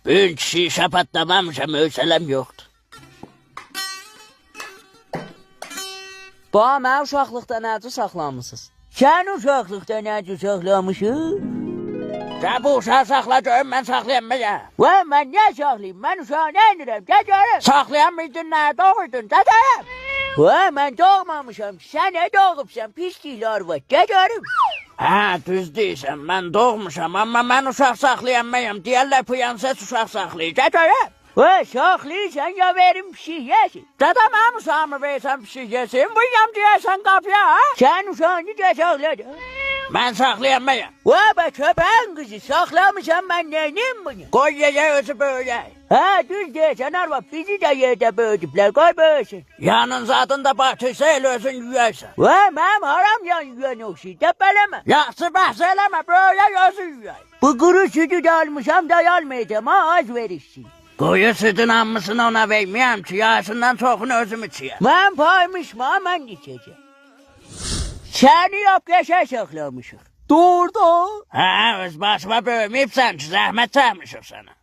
Bu gün kişiyi şapatlamamışam, hövsələm yoxdur. Ba, mən uşaqlıqda necə saxlamısınız? Sən uşaqlıqda necə saxlamışıq? Sən bu uşağı saxla görüm, mən saxlayamayam. Və mən niyə saxlayım? Mən uşağı nə edirəm? Gəl görüm. Saxlayan mıydın, nə doğuydun? Gəl görüm. Və mən doğmamışam. Sən nə doğubsan? Pisliklər var. Gəl görüm. Hə, düz deyirsən, mən doğmuşam, amma mən uşaq saxlayamayam. Deyərlər pıyanses uşaq saxlayır. Gəl görüm. Və saxlayırsan ya verim pişik yesin. Dədə mənim uşağımı versən pişik yesin, buyam deyərsən qapıya, ha? Sən uşağını da saxladın. Mən saxlayamayam. Və bə köpəyin qızı saxlamışam mən neynim bunu? Qoy yeyə özü böyüyək. Hə, düz deyirsən arvad, bizi də yerdə böyüdüblər, qoy böyüsün. Yanın zadında batırsa elə özün yuyərsən. Və mənim haram yan yüyən oxşuyur, dəbələmə. Yaxşı bəhs eləmə, böyüyək özü yuyək. Bu quru südü də almışam, dayanmayacağım ha, az verirsin. Qoyu südün hamısını ona verməyəm ki, yarısından çoxunu özüm içəyəm. Mən paymışım ha, mən içəcəm. Səni yap qəşə saxlamışıq. Doğru da. Hə, öz başıma böyüməyibsən ki, zəhmət çəkmişik sənə.